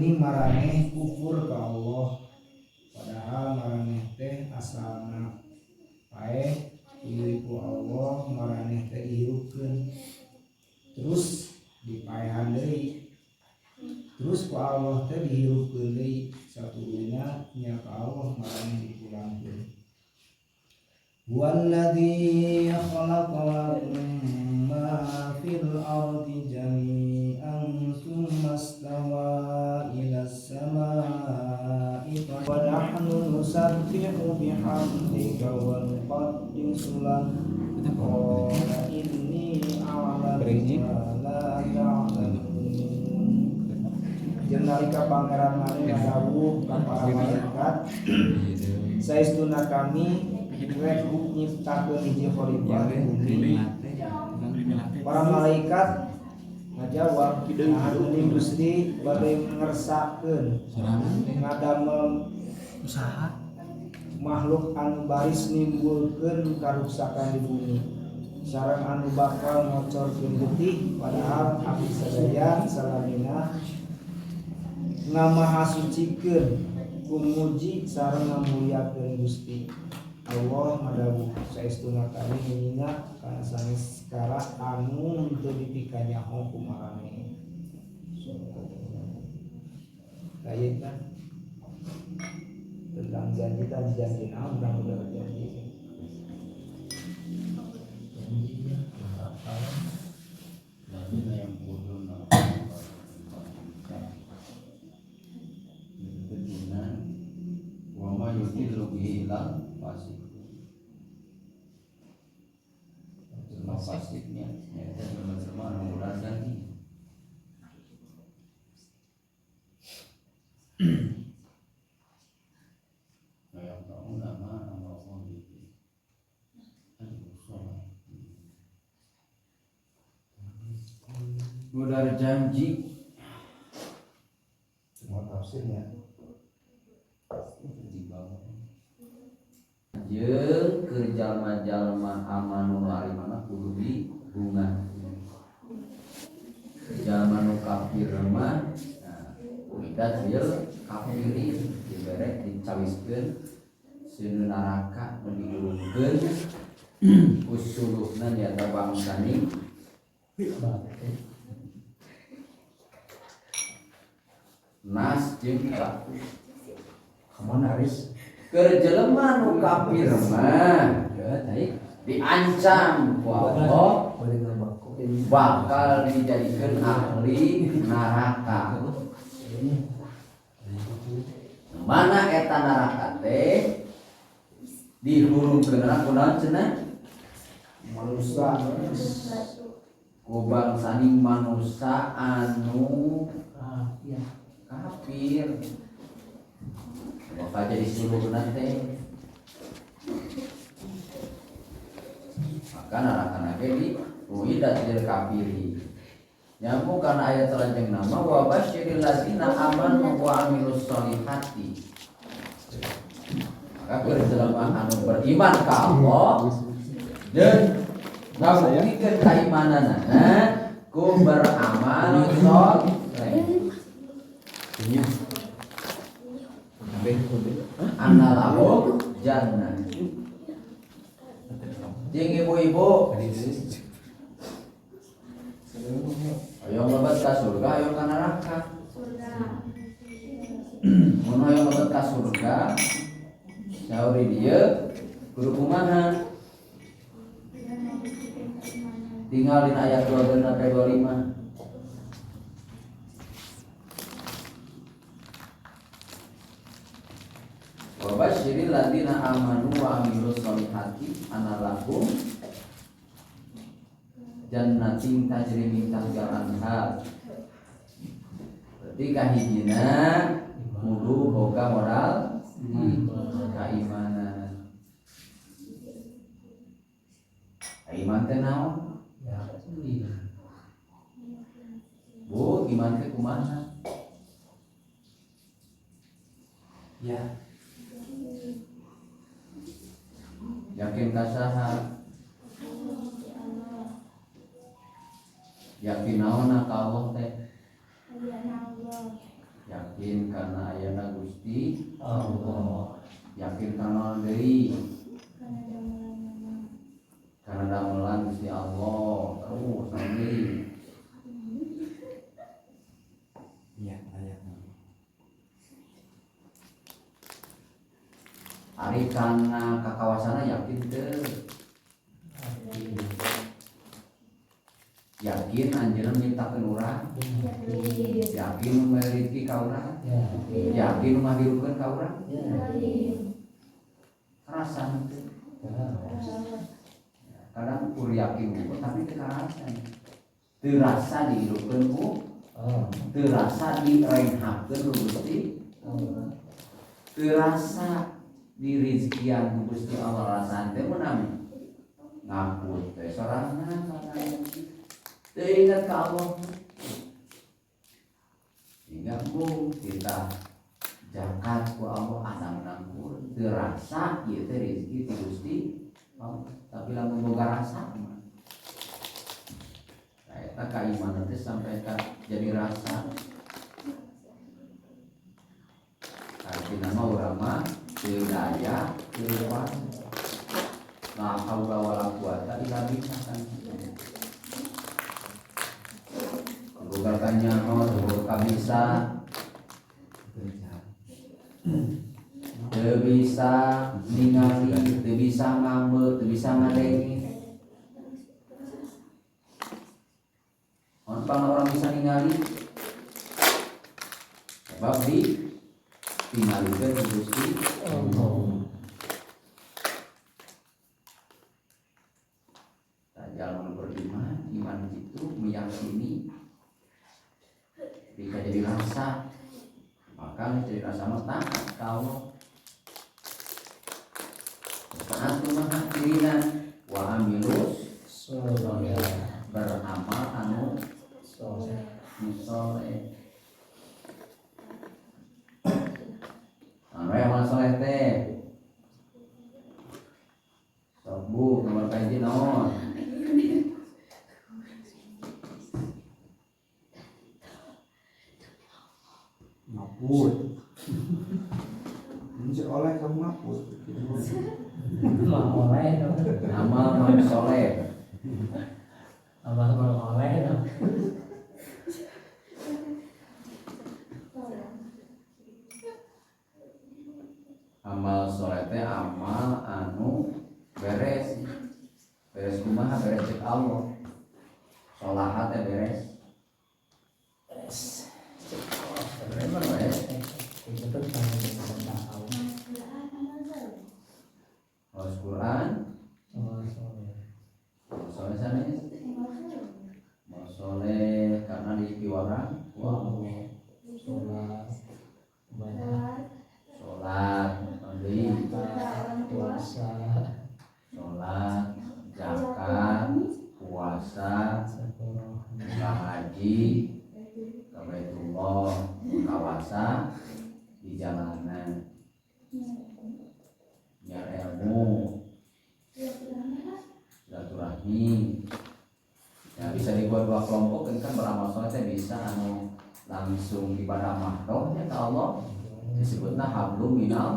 geuning maraneh kufur ka Allah padahal maraneh teh asalna paeh tuluy ku Allah maraneh teh dihirupkeun terus dipaehan deui terus ku Allah teh dihirupkeun deui satuluyna nya ka Allah maraneh dipulangkeun. Huwallazi khalaqa lakum ma fil ardi jami'an tsumma stawa ilas samaa'i wa nahnu nusabbihu bihamdika wa nuqaddisu lak qala inni a'lamu ma la ta'lamun. Jeung nalika pangeran maneh ngadawuh ka para malaikat saestuna kami rek nyiptakeun hiji khalifah di bumi. Para malaikat ngajawab, "Nah, geuning Gusti bade ngersakeun ngadamel usaha makhluk anu baris nimbulkeun karuksakan di bumi sareng anu bakal ngocorkeun getih padahal abdi sadaya salamina ngamahasucikeun ku muji sareng ngamuliakeun Gusti." Allah ngadawuh, saestuna kami nginga kana sanes kara anu henteu dipikanyaho ku maraneh. Lain kan tentang janji dan janji naon tentang udah janji Janji ya, janji yang bodoh wa ma yudillu bihi illal fasiq. Jelema fasiknya nyaeta jelema-jelema anu ulah janji. Yang tahu nama Allah bihi. Mudar janji semua tafsirnya jeung keur jalma-jalma amanu arimana kudu dibunga. Jalma nu kafir mah nah uidat bil kafirin dibere dicawiskeun seuneu neraka nu diurungkeun usuluhna nyaeta bangsaning nas jeung batu. Kamana Aris? Keur jelema nu kafir mah diancam ku Allah bakal dijadikeun ahli neraka. Mana eta neraka teh dihurungkeun ku naon cenah? Manusa Ku bangsaning manusa anu kafir. Bakal jadi suluhna teh. Maka neraka ge di uidat lil kafiri. Nyambung kana ayat salajengna mah wa basyiril ladzina amanu wa amilus solihati. Maka keur jelema anu beriman ka Allah dan ngabuktikeun kaimananana ku beramal soleh. Analahum jannah. Jeung ibu-ibu hoyong lebet ka surga, hoyong ka neraka. Mun hoyong lebet ka surga, saur di dieu kudu kumaha? Tinggal dina ayat 26 sampai 25. Wa basyiril ladzina amanu wa amilus solihati anna lahum jannatin tajri min tahtihal anhar. Berarti kahijina kudu boga modal keimanan. Iman teh naon? Bu, iman teh kumaha? Ya. Yakin ka saha? Yakin naonna ka Allah teh? Yakin karena ayana Gusti Allah. Yakin karena deui, karena damelan Gusti Allah terus nanti. Iya, ayat. Ari kana kakawasana yakin teu? Yakin anjeunna nyiptakeun urang, yakin nu mere rezeki ka urang, yakin nu ngahirupkeun ka urang, karasa henteu? Kadang kur yakin unggul tapi teu karasa, teu rasa dihirupkeun ku, teu rasa direnghakeun ku Gusti, teu rasa dirizkian ku Gusti Allah. Rasaan teh meunang ngaput teh sorangan, teu ingat ka Allah sehingga bu kita zakat ku Allah asa menang teu rasa ieu teh rezeki ti Gusti Allah. Tapi lamun boga rasa mah nah, eta kaimanan teh sampai ka jadi rasa. Artinya mah urang mah teu daya teu kuasa, la haula wala quwata illa billah kan. Boga kanyaho, boga kabisa, teu bisa ningali, teu bisa ngambek, teu bisa ngadenge. Mun orang bisa ningali, sebab di tingalikeun ku Gusti Allah. Jalma beriman, iman itu meyakini jika jadi rasa, maka jadi rasa mah taat ka Allah. Taat kumaha dirina wa amilus Soleh. Beramal anu Soleh. Soleh. Anu amal soleh teh. Sok bu nomor kahiji naon? Ngaput. Ini si oleh kamu ngaput. Mah oleh dong. Amal non soleh. Amal mah oleh dong. Amal soleh teh amal anu beres. Beres kumaha? Beres cek Allah. Solahat teh beres. Beres. Beres. Itu tuh sama dengan tahu. Maos Quran, Amal soleh. amal soleh sanes. Amal soleh karena dipiwarang ku Allah. Sholat, banyak Salat, deui, puasa, salat, zakat, puasa, silaturahmi, ka haji, ka Baitullah, kawasa di jalanan, nyiar ilmu, silaturahmi. Ya bisa dibuat dua kelompok kan, beramal soleh teh bisa anu langsung ibadah mahdohnya ke Allah disebutna hablum minal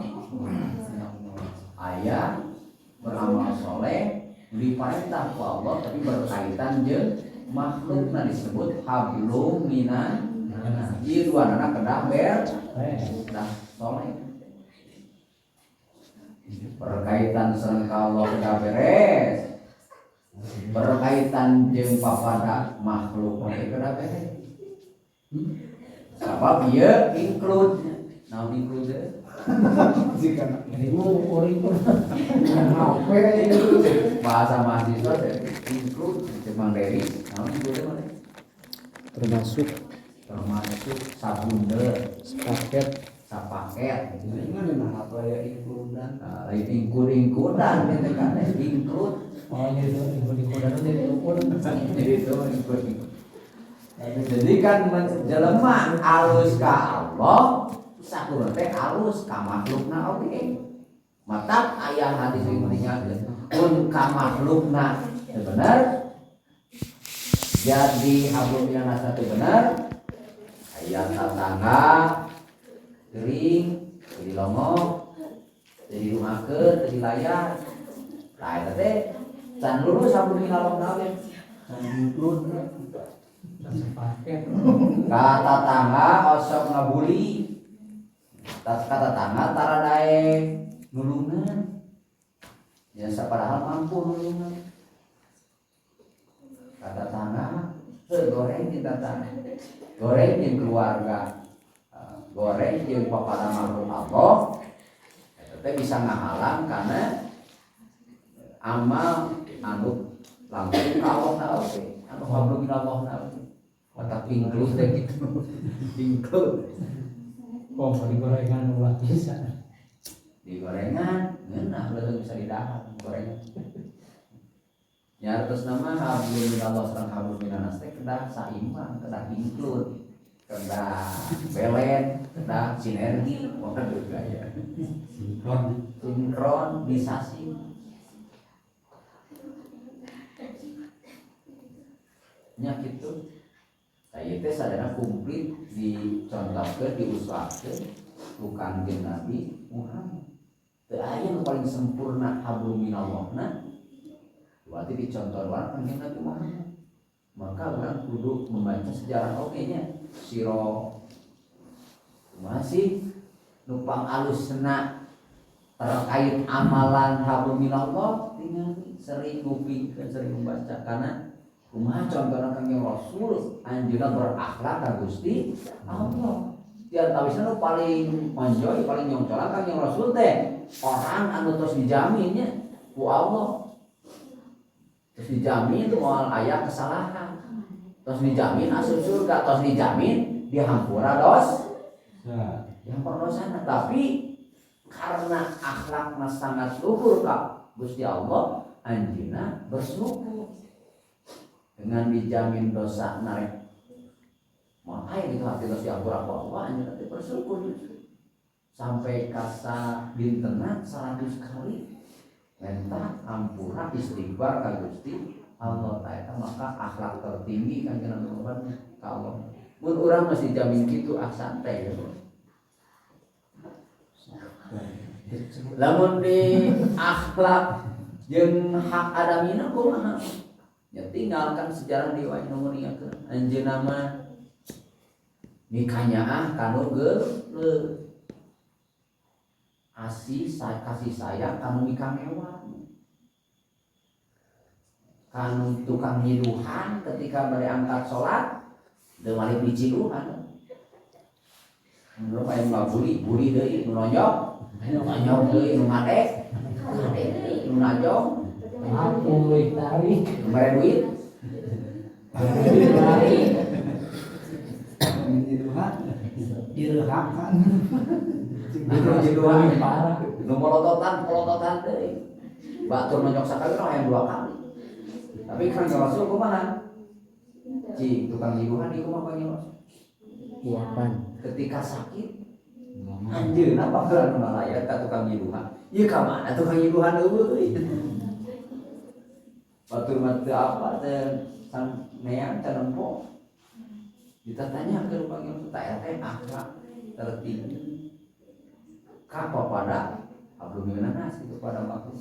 aya beramal soleh diperintah ku Allah tapi berkaitan jeung makhlukna disebut hablum minan ieu duanana kedah ber kedah soleh berkaitan sareng ka Allah kedah beres berkaitan jeung papada makhluk oge kedah beres sabab ieu include naon include Jika Ribu, ribu. HP itu. Bahasa mahasiswa teh include cek Mang Dery naon include mah teh? Termasuk Termasuk sabunda sepaket. Sapaket. Ini mana HP ya inkludan. Nah, lain include-includan gitu kan include. Oh, jadi itu include-includan itu jadi ukun. Jadi itu include. Jadi kan jelema alus ka Allah sakurang teh alus ka makhlukna oge. Matak aya hadis ieu meninggalkeun mun ka makhlukna teu bener jadi hablum minan nas teu bener. Aya tatangga gering teu dilongok, teu dirumahkeun, teu dilayar. Tah eta teh can lurus hablum minallah na oge. Can include. Can sepaket. Ka tatangga osok ngabuli. Ka tatangga tara daek nulungan. Ya padahal mampu nulungan. Ka tatangga heuh goreng jeung tatangga. Goreng jeung keluarga. Goreng jeung papada makhluk Allah. Eta teh bisa ngahalang karena amal anu langsung ka Allah na oge, anu hablum minallah na oge. Mata include teh gitu. Include. Kok di gorengan ulah bisa. Di gorengan ngeunah ulah bisa didahar gorengan. Ya terus nama hablum minallah sareng hablum minannas teh kedah saimbang, kedah include, kedah belen, kedah sinergi, waduh gaya. Sinkron. Sinkronisasi. Nya kitu. Saya teh sadana komplit dicontohkeun, diusahakeun ku Kangjeng Nabi Muhammad. Teu aya nu paling sempurna hablum minallahna. Berarti dicontohkan Kangjeng Nabi Muhammad. Maka orang kudu membaca sejarah oge nya. Siro masih nupang alusna terkait amalan hablum minallah tinggal sering ngupingkeun, sering membaca karena kumaha contohna Kangjeng Rasul anjeunna berakhlak ka Gusti Allah. Di antawisna nu paling onjoy, paling nyongcolan Kangjeng Rasul teh orang anu tos dijamin nya ku Allah. Terus dijamin moal aya kesalahan. Terus dijamin asup surga, terus dijamin dihampura dos. Dihampura dosana, tapi karena akhlakna sangat luhur ka Gusti Allah, anjeunna bersyukur. Dengan dijamin dosa narek moal aya gitu hati terus diampura ku Allah, anjeunna teh bersyukur justru. Sampai kasa dintena 100 kali minta ampura istighfar ka Gusti Allah ta eta maka akhlak tertinggi kan kana Muhammad ka Allah. Mun urang masih dijamin kitu ah santai ya. Lamun di akhlak jeung hak adamina kumaha? Ya tinggalkan sejarah di wae nu ninggalkeun anjeunna mah mikanyaah kanu geuleuh. Asih kasih sayang kanu mikamewa. Kanu tukang nyiduhan ketika bari angkat salat teu malik diciduhan. Mun aya nu ngabuli, buli deui nu nonyok, nonyok deui nu ngadek, ngadek deui nu najong. Aku leuwih tarik. Nu mere duit. Nyiduhan direhakan. Nu nyiduhan parah. Nu molototan, molototan deui. Batur nonyok sakali mah hayang 2 kali. Tapi kan Rasul kumaha? Cing tukang nyiduhan ieu kumaha kanjeng Rasul? Kuapan. Ketika sakit anjeunna bakalan ngalayat ka tukang nyiduhan. Ieu ka mana tukang nyiduhan eueuh? Batur mah teu apa teh sang neang can nempo. Ditatanya ke tukang nyiduhan teh eta teh akhlak tertinggi. Ka papada hablum minannas itu pada makhluk.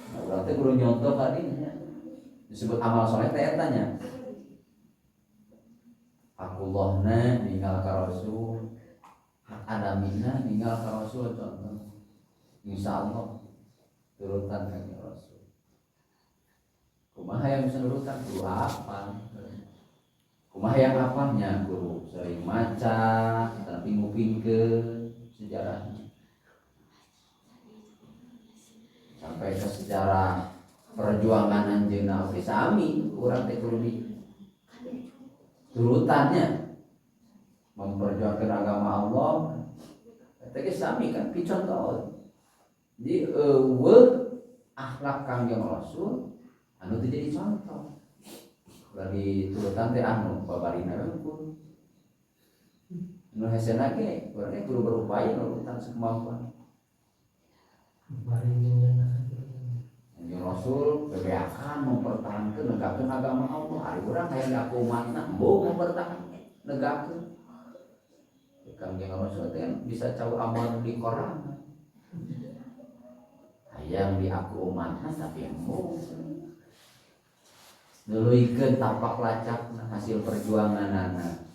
Nah, berarti kudu nyontoh tadinya. Disebut amal soleh teh eta nya. Hakullahna ninggal ka Rasul, hak adamina ninggal ka Rasul contoh. Insyaallah turutan ka Rasul. Kumaha yang bisa nurutan kudu apa? Kumaha yang apanya kudu sering maca, tapi ngupingkeun sejarahnya. Sampai ke sejarah perjuangan anjeunna oge sami urang teh kudu di turutannya memperjuangkan agama Allah eta ge sami kan picontoh. Jadi eueuh akhlak Kangjeng Rasul anu teu jadi contoh. Ulah diturutan teh anu babarina we unggul. Nu hesena ge urang ge kudu berupaya nurutan sakemampuan. Bari jeung ngeunah. Kanjeng Rasul bebeakan mempertahankan negakeun agama Allah. Ari urang hayang diaku umatna embung mempertahankan negakeun. Kanjeng Rasul teh bisa cau amal di koran. Hayang diaku umatna tapi embung. Nuluykeun tapak lacakna hasil perjuanganana.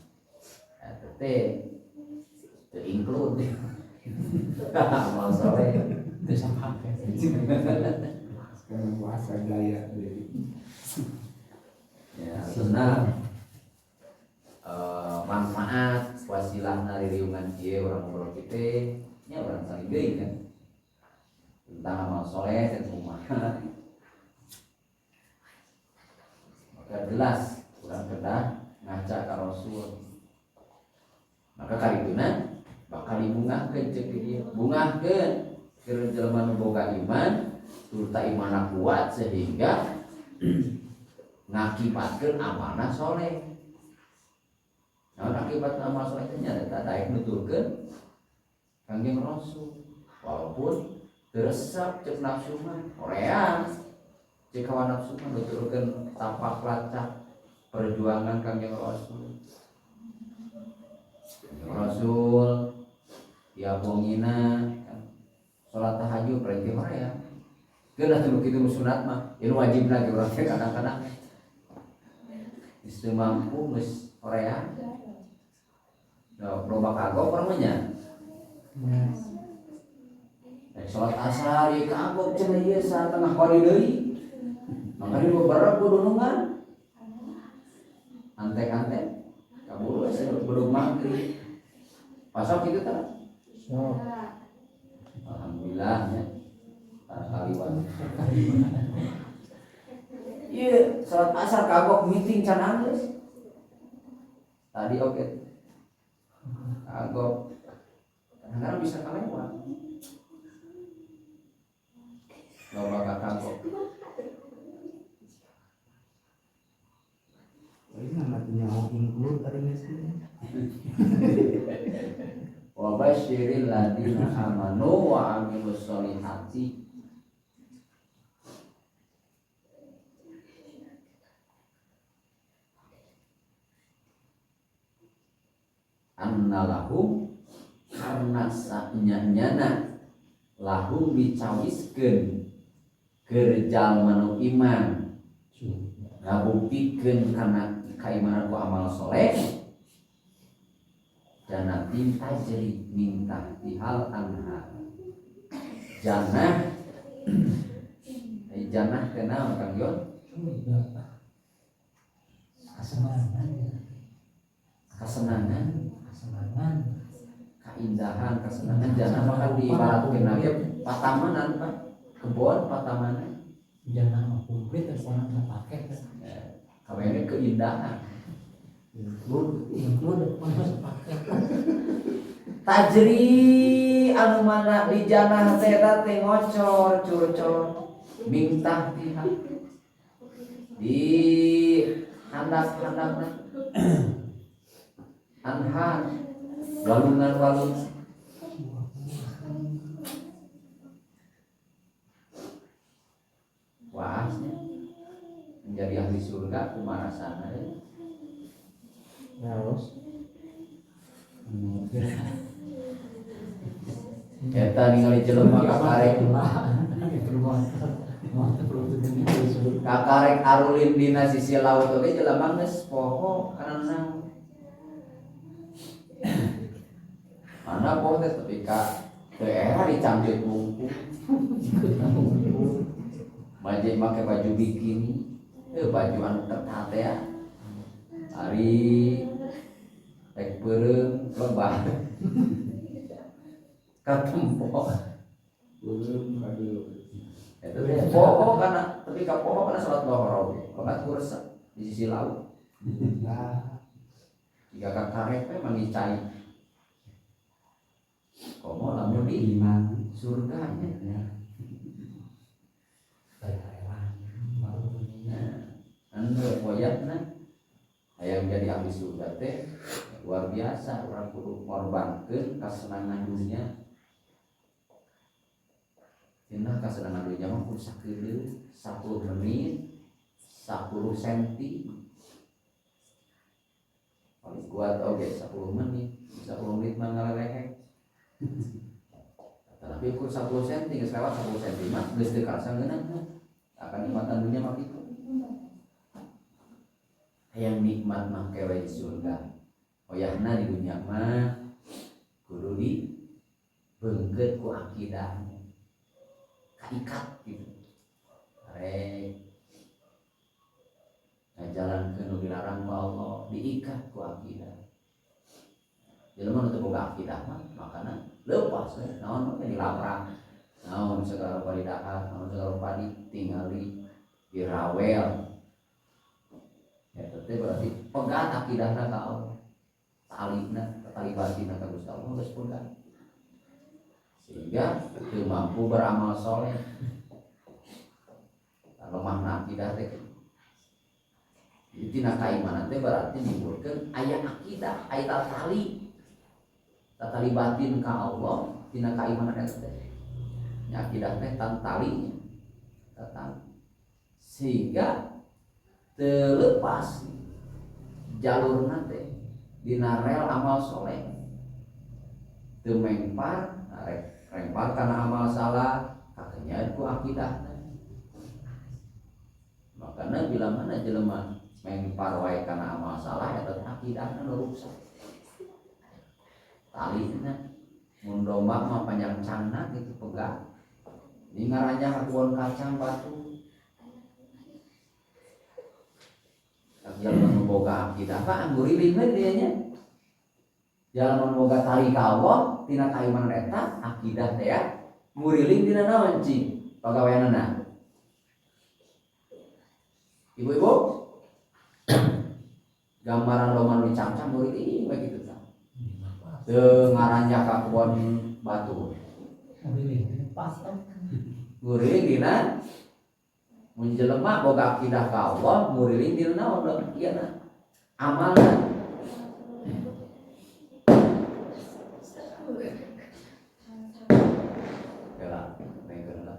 Eta teh teu include amal soleh teu sapake. Sekarang bahasa gaya deui. Ya, senang manfaat wasilahna ririungan ieu urang ngobrol kitu nya urang saling deui kan tentang amal soleh dan kumaha. Maka jelas urang kedah ngaca ka Rasul. Maka karituna bakal dibungahkeun ceuk dieu. Bungahkeun keur jelema nu boga iman, turta imanna kuat sehingga ngakibatkeun amanah soleh. Naon akibat amal soleh teh nya eta daek nuturkeun Kangjeng Rasul. Walaupun teu resep ceuk nafsu mah, hoream ceuk hawa nafsu mah nuturkeun tapak lacak perjuangan Kangjeng Rasul. Kangjeng Rasul ya bongina salat tahajud berarti hoream. Geus atuh kitu nu sunat mah, ieu wajib lagi urang teh kadang-kadang geus teu mampu geus hoream. Da loba kagok urang mah nya. Rek salat asar ieu kagok cenah ieu satengah kori deui. Mangkana beberapa gunungan. Antek-antek kaburu we belum maghrib. Pasok kitu teh. Sok. Alhamdulillah nya. Para kaliwan. Ieu salat asar kagok meeting can anggeus. Tadi oke. Kagok. Kadang-kadang bisa kalewat. Loba kagok. Ini namanya nyawa include ari sih. Wa basyiril ladina amanu wa amilus solihati. Anna lahum karena sanyana lahum dicawiskeun keur jalma nu iman ngabuktikeun kana kaimanan ku amal soleh jannatin tajri min tahtihal anhar. Jannah jannah teh naon Kang Yon? Kasenangan ya. Kasenangan, kasenangan, kaindahan, kasenangan. Jannah mah kan diibaratkeun ge patamanan Pak, kebon patamanan. Jannah mah komplit terus orang paket. Kabehna keindahan. Include masuk paket. Tajri anu mana di jannah teh eta teh ngocor curcor mintah tiha di handap-handapna anhar walungan-walungan. Waasnya menjadi ahli surga kumaha rasana ya. Harus. Eta ningali jelema kakarek kakarek arulin dina sisi laut oge jelema geus poho kana naon. Mana poho teh tapi ka teu era dicangcut wungkul. Baju make baju bikini, baju anu ketat ya. Ari rek peureum lebah. Katempo. Peureum kadeuleu. Eta teh poho kana tapi ka poho kana salat lohor oge. Bakat kursa di sisi laut. Nah, jika kakarek teh manggih cai. Komo lamun di surga nya. Anu koyakna hayang jadi ahli surga teh luar biasa, urang kudu ngorbankeun kasenangan dunia. Cenah kasenangan dunya mah kudu sakedeung 10 menit 10 senti. Paling kuat oge 10 menit, 10 menit mah ngalelehek. Tapi ukur 10 senti geus lewat 10 senti mah geus teu karasa ngeunahna. Akan nikmatan dunya mah kitu. Hayang nikmat mah kewe di surga. Oyahna di dunya mah kudu di beungkeut ku akidah. Kaikat gitu. Arek ngajalankeun nu dilarang ku Allah, diikat ku akidah. Jelema nu teu boga akidah mah makana leupas we, naon we dilabrak. Naon segala rupa didahar, naon segala rupa ditingali, dirawel. Ya teh berarti pegat akidahna ka Allah. Talina, tali batinna ka Gusti Allah geus pegat. Sehingga teu mampu beramal soleh. Lemahna akidah teh. Jadi tina kaimanan teh berarti nimbulkeun aya akidah, aya tali. Tali batin ka Allah tina kaimanan eta teh. Nya akidah teh tantalinya. Tatali. Sehingga terlepas jalurna teh dina rel amal soleh. Teu mengpar, rek rempar kana amal salah, kakenyaan ku akidahna. Makana bila mana jelema mengpar wae kana amal salah eta teh akidahna nu rusak. Talina mun domba mah panjang cangna gitu pegang. Ini ngaranjang ka kebon kacang batu. Jelema nu boga akidah mah angguriling we dieu nya. Jelema nu boga tali ka Allah tina kaimanan eta akidah teh ya nguriling dina naon cing pagaweanana. Ibu-ibu gambaran domba nu dicangcang nguriling we kitu tah. Teu ngaranjak ka kebon batu. Nguriling pas kan. Nguriling dina mun jelema boga akidah ka Allah nguriling dina naon ieu na amalna. Heula, nengkeun heula.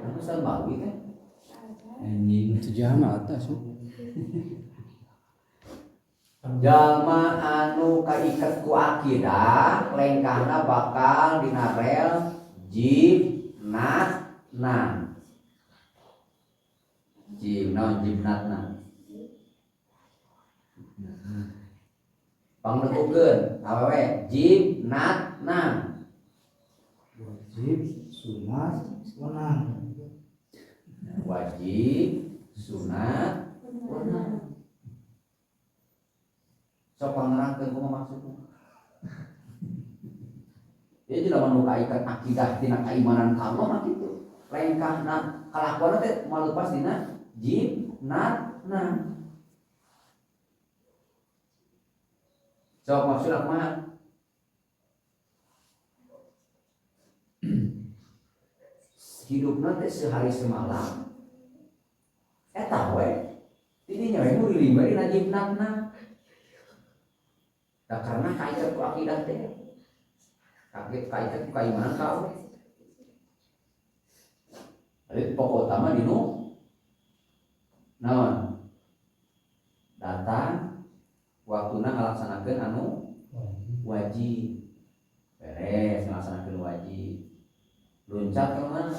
Anu salbawi teh. Anjing teu jama atas. Jalma anu kaiket ku akidah lengkahna bakal dina rel jibnatna. Jib naon jibnatna? Pangnekukeun awewe jibnatna. Wajib sunat wenang. Wajib sunat wenang. Sok pangerangkeun kumaha maksudna? Jadi lamun nu kaikat akidah tina keimanan ka Allah mah kitu. Lengkahna kalakuanna teh moal lepas dina jibnatna. Sok maksudna kumaha? Hidupna teh sehari semalam eta we tidinya we nguriling we dina jibnatna. Da karena kaikat ku akidah teh. Kaikat ku keimanan ka Allah. Jadi pokok utama dinu naon? Datang waktuna ngalaksanakeun anu wajib. Beres ngalaksanakeun wajib. Loncat ka mana?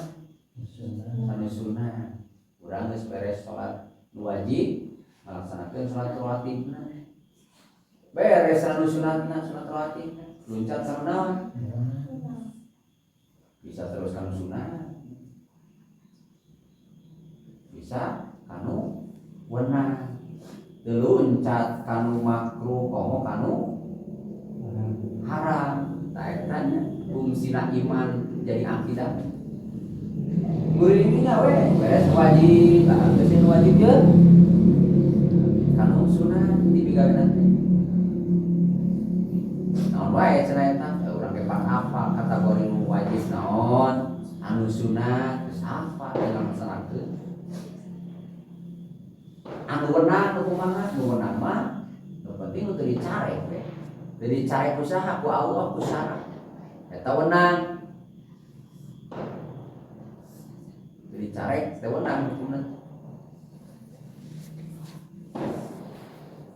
Anu sunah. Urang geus beres salat nu wajib, ngalaksanakeun salat rawatibna. Beres anu sunatna, sunat rawatibna. Loncat ka naon? Bisa terus kanu sunah. Bisa kanu wenang. Teu loncat kanu makruh komo kanu haram. Tah eta nya fungsina iman jadi akidah. Murid nya we beres wajib, tah geus wajib ye. Kanu sunah dipigaweuna teh. Naon wae cenah eta urang ge pan apal kategori nu wajib naon, anu sunah geus apal dilaksanakeun. Anu wenang nu kumaha? Nu wenang mah nu penting nu teu dicarek we. Teu dicarek ku saha? Ku Allah, ku syara. Eta wenang. Jadi carek teh wenang hukumna.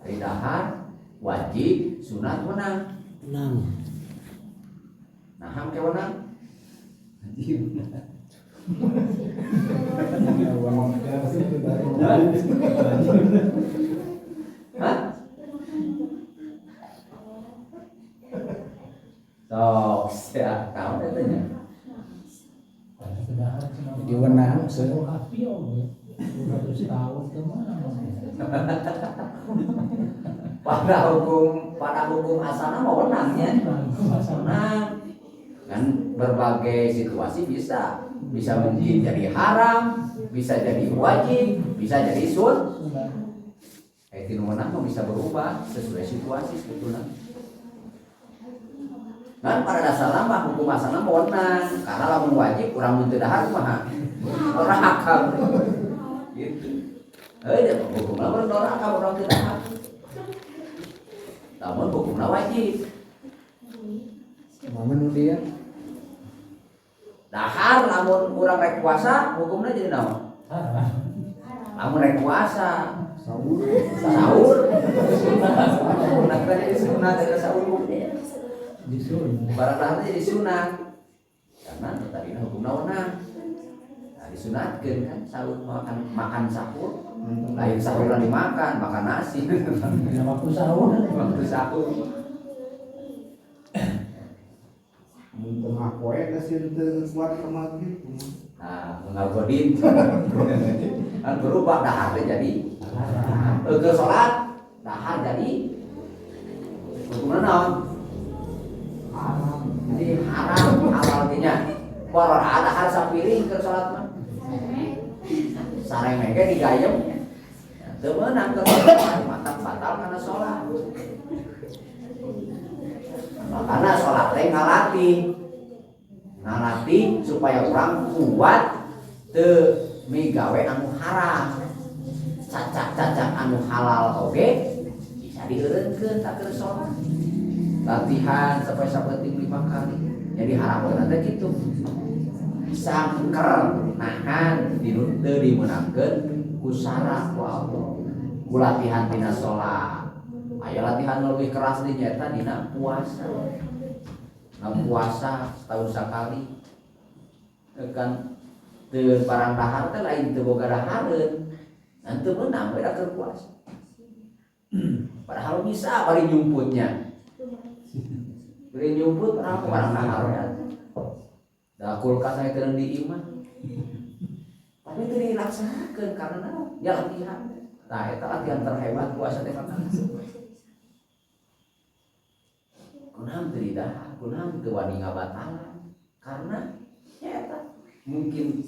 Ari dahar wajib sunat wenang. Wenang. Nah, ke wenang? Wajib. Hah? Sok, siap tahu eta nya. Jadi wenang api 200 tahun ke mana? Pada hukum asalna mah wenangnya. Wenang. Kan berbagai situasi bisa mungkin jadi haram, bisa jadi wajib, bisa jadi sun. Tinu wenang mah bisa berubah sesuai situasi sebetulnya. Kan pada dasarnya mah hukum asalna mah wenang, karena lamun wajib urang mun teu dahar kumaha? Doraka. Gitu. Heuh, hukumna mah doraka urang teu dahar. Namun hukumna wajib. Momen dia dahar lamun urang rek puasa hukumna jadi naon? Lamun rek puasa sahur. Sahur. Hukumna jadi sunat eta sahur. Barang dahar jadi sunat. Karena tadina hukumna wenang. Nah, disunatkeun kan sahur makan sahur. Lain sahurna dimakan, makan nasi. Waktu sahur. Waktu sahur. Mun tengah poe geus teu kuat ka maghrib. Nah, ngagodin. Kan berubah dahar teh jadi keur salat dahar jadi hukumna naon? Jadi haram halal teh nya. Porora dahar sapiring keur salat mah. Sareng ge digayem. Teu meunang keur salat, maka batal kana salat. Makanya sholat teh ngalatih supaya orang kuat teu migawe anu haram, cacak-cacak anu halal oge bisa dieureunkeun tak keur sholat. Latihan sampai sapenting 5 kali. Jadi harapan teh kitu. Sangker nahan teu dimeunangkeun ku syarat ku Allah. Ku latihan tina sholat. Ayo latihan lebih keras di nyata dina puasa. Nah, puasa setahun sekali. Kan teu barang dahar teh lain teu boga dahareun. Nah, teu meunang we da keur puasa. Padahal bisa bari nyumputnya. Bari nyumput padahal barang dahar we. Da kulkas aya teu di imah. Tapi teu dilaksanakeun karena naon? Ya latihan. Nah, eta latihan terhebat puasa teh kan. Kunaon teu didahar, kunaon teu wani ngabatalan. Karena ya eta mungkin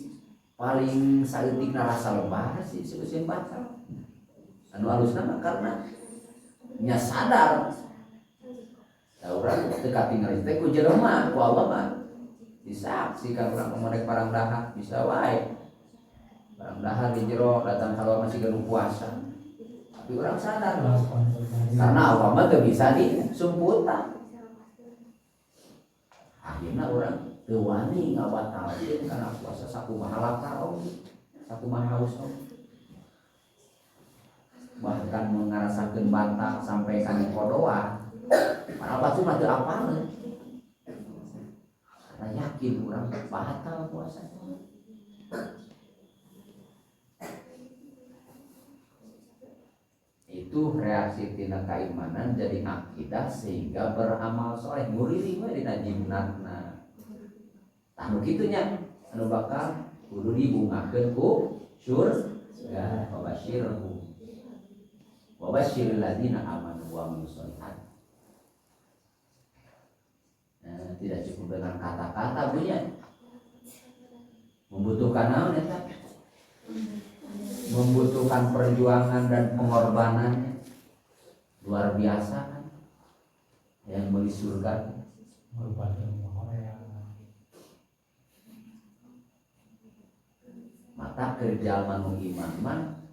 paling saeutikna rasa lebar sih seuseun batal. Anu alusna mah karena nya sadar. Da urang teu katingali teh ku jelema, ku Allah mah disaksikan urang merek barang dahar bisa wae. Barang dahar di jero datang kalau masih gaduh puasa. Tapi urang sadar karena Allah mah teu bisa disumputan. Akhirnya orang teu wani ngabatalkeun kana puasa sakumaha lapar oge, sakumaha haus oge. Bahkan ngarasakeun batal sampai kana kodoa. Padahal pasti mah teu apaleun. Karena yakin urang batal puasa. Itu reaksi tina keimanan jadi akidah sehingga beramal soleh nguriling we dina jimnatna. Tah nu kitu nya anu bakal kudu dibungakeun ku surga wabasyirhum wabasyiril ladzina amanu wa amilus sholihat. Nah, tidak cukup dengan kata-kata punya membutuhkan naon eta? Membutuhkan perjuangan dan pengorbanannya luar biasa kan yang beli surga mata kerja manu iman mah